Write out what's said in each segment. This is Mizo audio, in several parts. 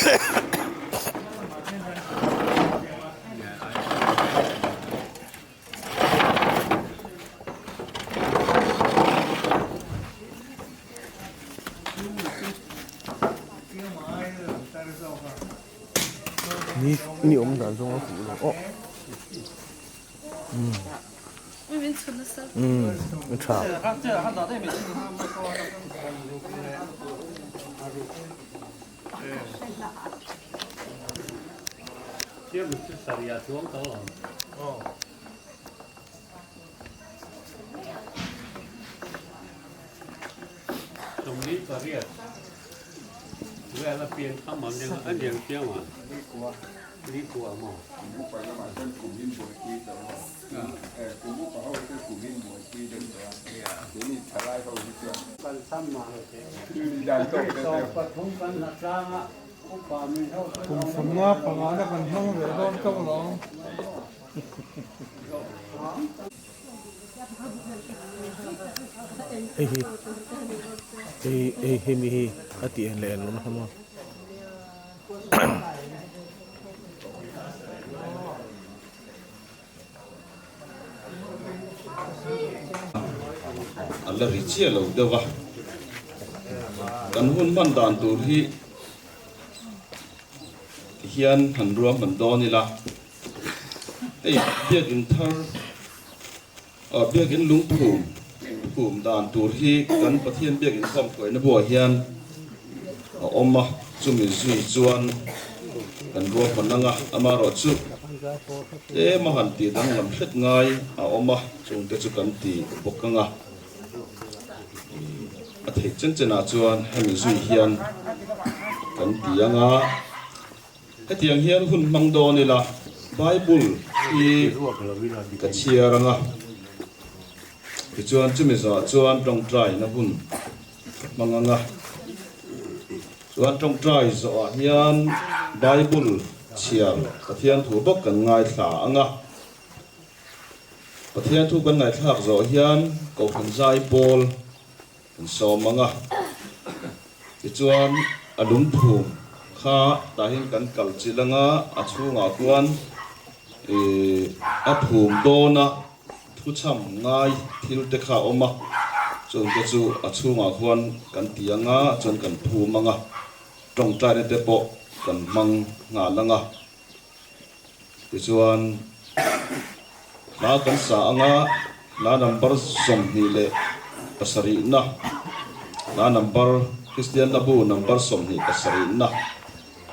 Ni ni awm dan zawng a fuh lo aw umm umm a tha. Kum sawmnga pangana kan hmang ve dawn chauh lo ang. Hei hi hei hei hemi hi a tih en leh en lo nasa maw. A la ri chiah lo deuh a, kan hun hman dan tur hi tihian han ruam han dawn ila, hei biakin thar ah biakin lungphum phum dan tur hi kan Pathian biakin khawm hruaina buah hian a awm a, chumi zui chuan kan ruahman anga amaherawhchu tlem a han tih danglam hret ngai a awm a, chungte chu kan ti bawk anga a theih chen chenah chuan hemi zui hian kan ti anga hetiang hian hun hmang dawn ila Bible hi ka chhiar anga tichuan chumi zawhah chuan tawngtaina hun Ka hmang ang a, chuan tawngtai zawhah hian Bible chhiar Pathian thu bawk kan ngaithla ang a, Pathian thu kan ngaihthlak zawh hian Kohhran zai pawl kan sawm ang a, tichuan a lungphum kha tah hian kan kal chilh ang a, a chhungah khuan ih a phum dawn a. Thuchham ngai thil te kha a awm a, chungte chu a chhungah khuan kan ti ang a, chuan kan phum ang a, tawngtaina te pawh kan hmang nghal ang a, tichuan hla kan sa ang a, hla number 27 na, hla number Kristian Labu number 27 na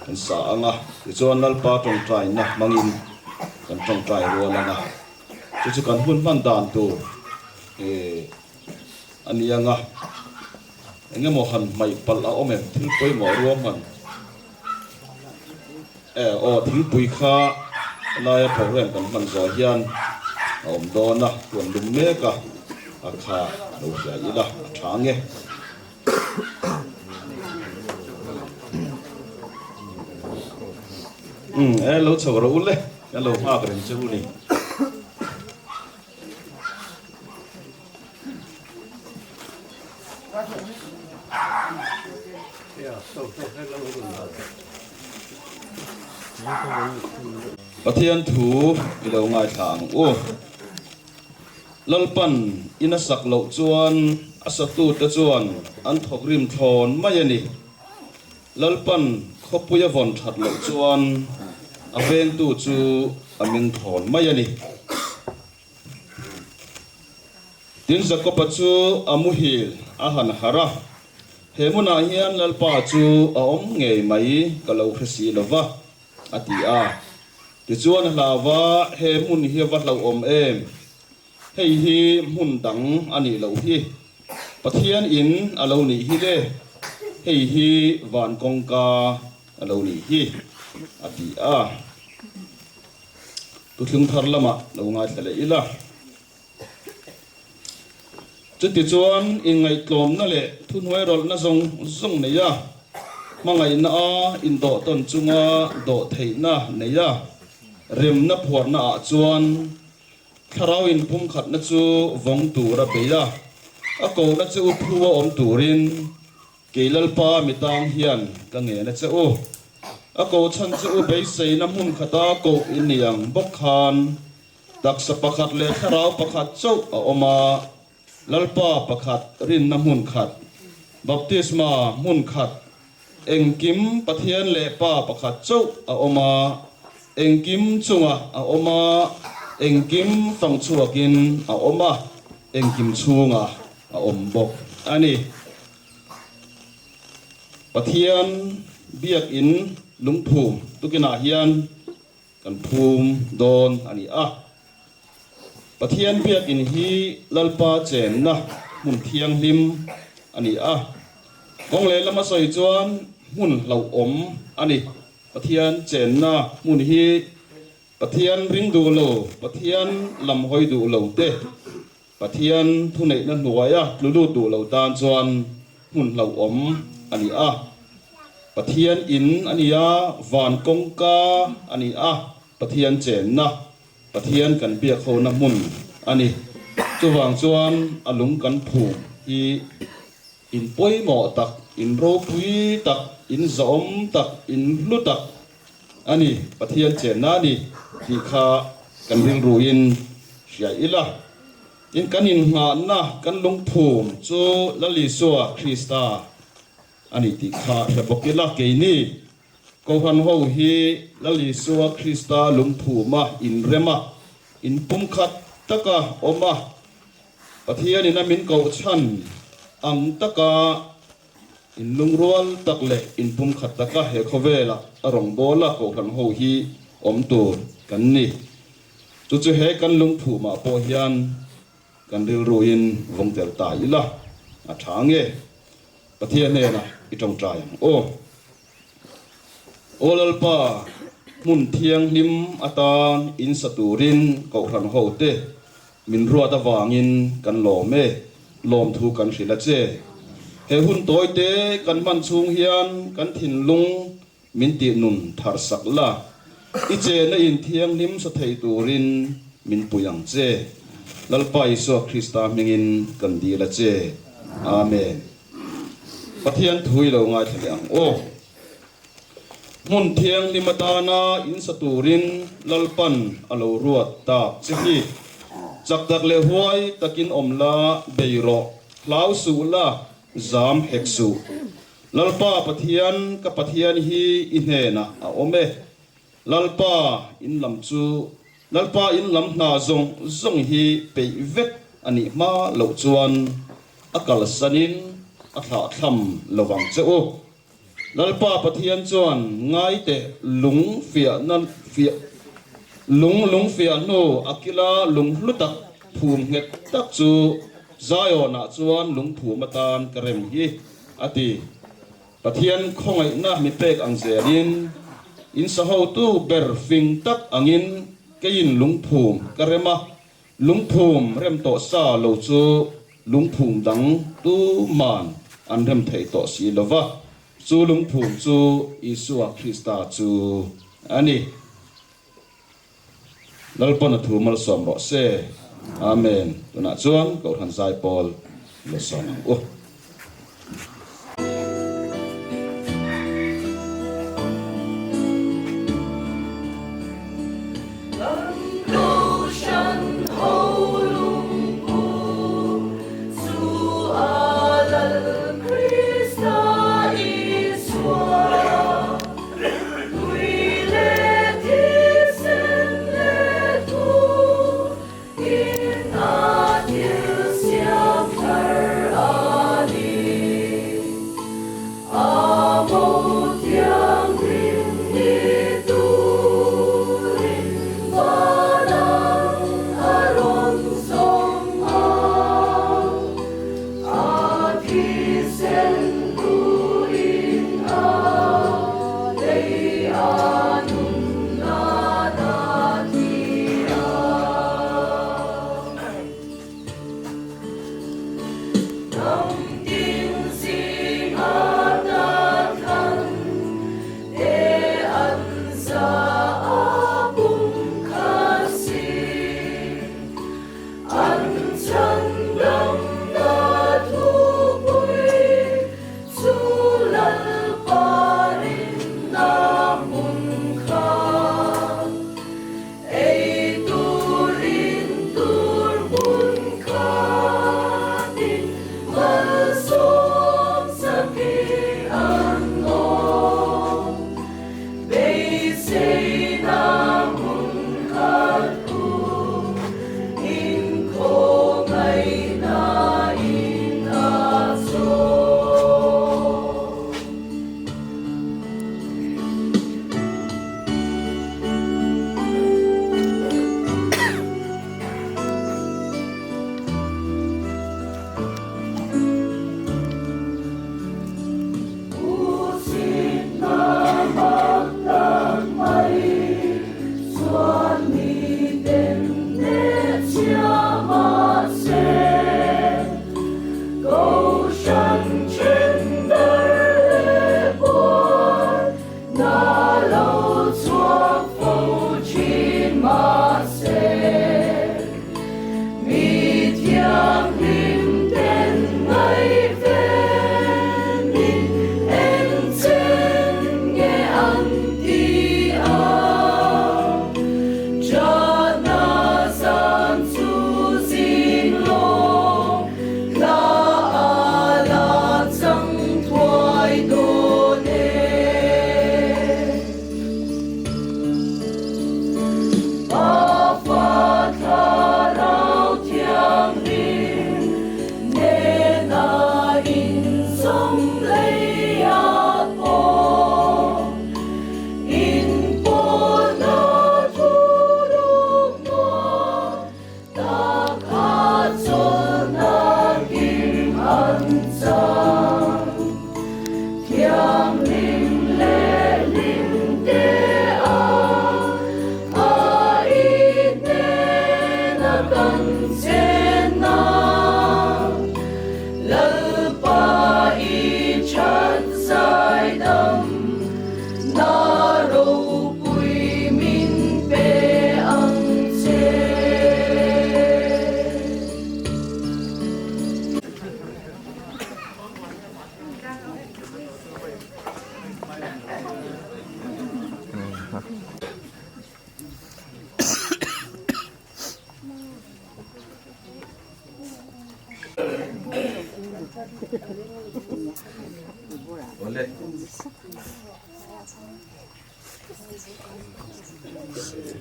kan sa ang a, tichuan Lalpa tawngtaina hmangin kan tawngtai rual ang a. Chu chu kan hun hman dan tur a ni ang a, eng emaw han hmaih palh a awm em? Thil pawimawh ruahman e aw thingpui kha laia program kan hman zawh hian a awm dawn a, huan lum mek a, a kha lo hria ila a tha ang e. Umm e lo chho rawh u le. Kan lo nghak reng che u ni. Pathian thu i lo ngaithla ang u. Lalpan in a sak loh chuan a satute chuan an thawk rim thlawn mai a ni. Lalpan khawpui a vawn that loh chuan a vengtu chu a ming thawn mai a ni. Tin, Jakoba chu a muhil a han harh a, He hmunah hian Lalpa chu a awm ngei mai ka lo hre si lo va, a ti a. Tichuan a hlau va, He hmun hi a va hlauhawm em? Hei hi hmun dang a nih loh hi. Pathian in a lo nih hi le, hei hi van kawngka a lo nih hi, a ti a. Thuthlung thar lamah lo ngaithla leh ila. Chutichuan inngaihtlawmna leh thuhnuairawlhna zawng zawng nei a, hmangaihna a indawhtawn chunga dawhtheihna nei a, remna phuarna ah chuan Thlarau inpumkhatna chu vawng tur a bei a, a kohna che u phu a awm turin kei Lalpa mi tang hian ka ngen a che u. A koh chhan che u beiseina hmun khata koh in ni ang bawk khan taksa pakhat leh thlarau pakhat chauh a awm a, Lalpa pakhat rinna hmun khat, baptisma hmun khat, engkim Pathian leh Pa pakhat chauh a awm a, engkim chungah a awm a, engkim fang chhuakin a awm a, engkim chhungah a awm bawk a ni. Pathian biakinn lungphum tukinah hian kan phum dawn a ni a. Pathian biakinn hi Lalpa chenna hmun thianghlim a ni a. Kawng lehlam a sawi chuan hmun hlauhawm a ni. Pathian chenna hmun hi Pathian ring duh lo, Pathian lam hawi duh lo te, Pathian thuneihna hnuaia tlu lut duh lo tan chuan hmun hlauhawm a ni a. Pathian in a ni a, van kawngka a ni a, Pathian chenna, Pathian kan biak hona hmun a ni. Chuvang chuan a lung kan phum hi in pawimawh tak, in ropui tak, in zahawm tak, in hlu tak a ni, Pathian chenna a ni tih kha kan rilruin hria ila. Tin, kan innghahna, kan lungphum chu Lal Isua Krista a ni tih kha hre bawk ila. Keini Kohhran ho hi Lal Isua Krista lungphuma inrema, inpumkhat taka awm a, Pathianin a min koh chhan ang taka, Inlungrual tak leh inpumkhat taka he khawvela a rawngbawla kohhran ho hi awm tur kan ni. Chu chu he kan lungphumah pawh hian kan rilruin vawng tel ta ila a tha nge? Pathian hnenah i tawngtai ang aw. Aw Lalpa, hmun thianghlim atan in sa turin kohhran hote Min ruat avangin kan lawm e, lawmthu kan hrilh a che. He hun tawi te kan hman chhung hian kan thinlung min tih nun thar sak la, i chena in thianghlim sa thei turin min pui ang che. Lalpa Isua Krista hmingin kan dil a che. Amen. Pathian thu i lo ngaithla leh ang aw. Hmun thianghlim atana in sa turin Lalpan a lo ruat tak che hi. Chak tak leh huai takin awm la, bei rawh, hlau suh la, zam hek suh. Lalpa Pathian, ka Pathian hi i hnenah a awm e. Lalpa in lam chu, Lalpa in lam hna zawng zawng hi peih vek a nih hma loh chuan a kalsanin a thlahthlam lo vang che u. Lalpa Pathian chuan ngaite lung fiahna fiah lung lung fiah hnu a kila lung hlu tak phum nghet tak chu Zion-ah chuan lungphum atan ka rem hi, a ti. Pathian khawngaihna mi pek ang zelin in sahotu ber fing tak angin keiin lungphum ka rem a, Lungphum rem tawh sa lo chu lungphum dang tuman an rem thei tawh si lo va, chu lungphum chu Isua Krista chu a ni. Lalpan a thu malsawm rawh se. Amen. Tunah chuan Kohhran Zaipawl lo sawm ang u.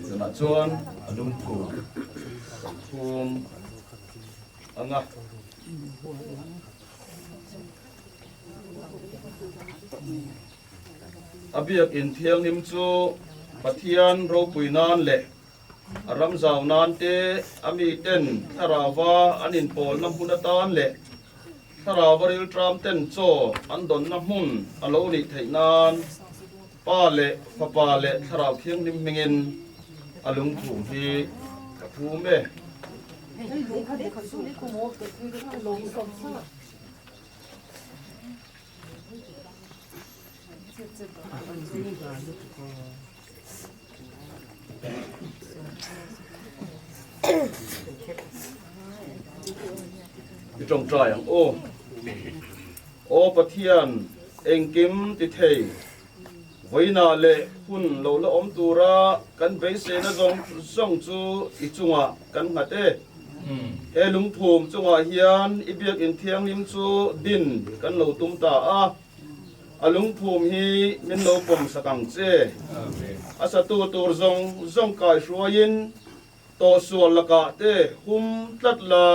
Tunah chuan a lungphum kan phum ang a. A biakinn thianghlim chu Pathian ropui nan leh a ram zau nan te, a miten thlarauva an inpawlna hmun atan leh thlarauva rilṭam ten chaw an dawnna hmun a lo nih theih nan Pa leh Fapa leh Thlarau Thianghlim hmingin a lungphum hi ka phum e. I tawngtai ang aw. Aw Pathian, engkim ti thei, vawiinah leh hun lo la awm tura kan beiseina zawng zawng chu i chungah kan nghat e. He lungphum chungah hian i biakinn thianghlim chu din kan lo tum ta a. A lungphum hi min lo pawm sak ang che. A satu tur zawng zawng kai hruaiin tawhsual lakah te hum tlat la,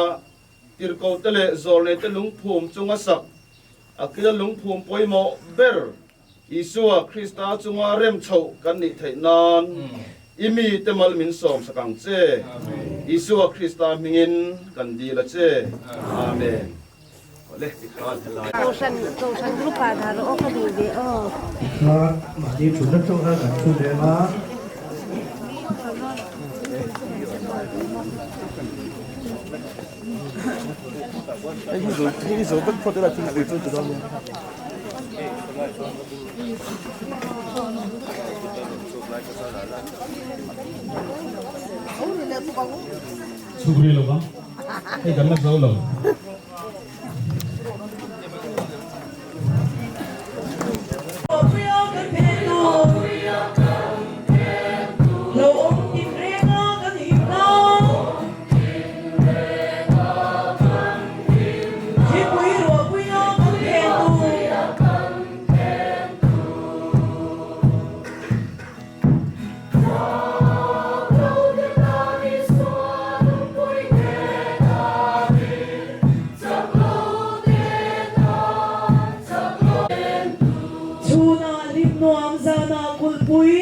tirhkoh te leh zawlnei te lungphum chunga sak a kila lungphum pawimawh ber Isua Krista chunga rem chhoh kan nih theih nan i mi te mal min sawm sak ang che. Isua Krista hmingin kan dil a che. Amen. Kohhran kohhran group ah dah rawh aw ka duh ve aw. Kha mahni thutna tawk khan kan thu ve a. Chhuk rih lo vang, hei kan la zo lo. Chhunah hlim nuam zanah kulhpui.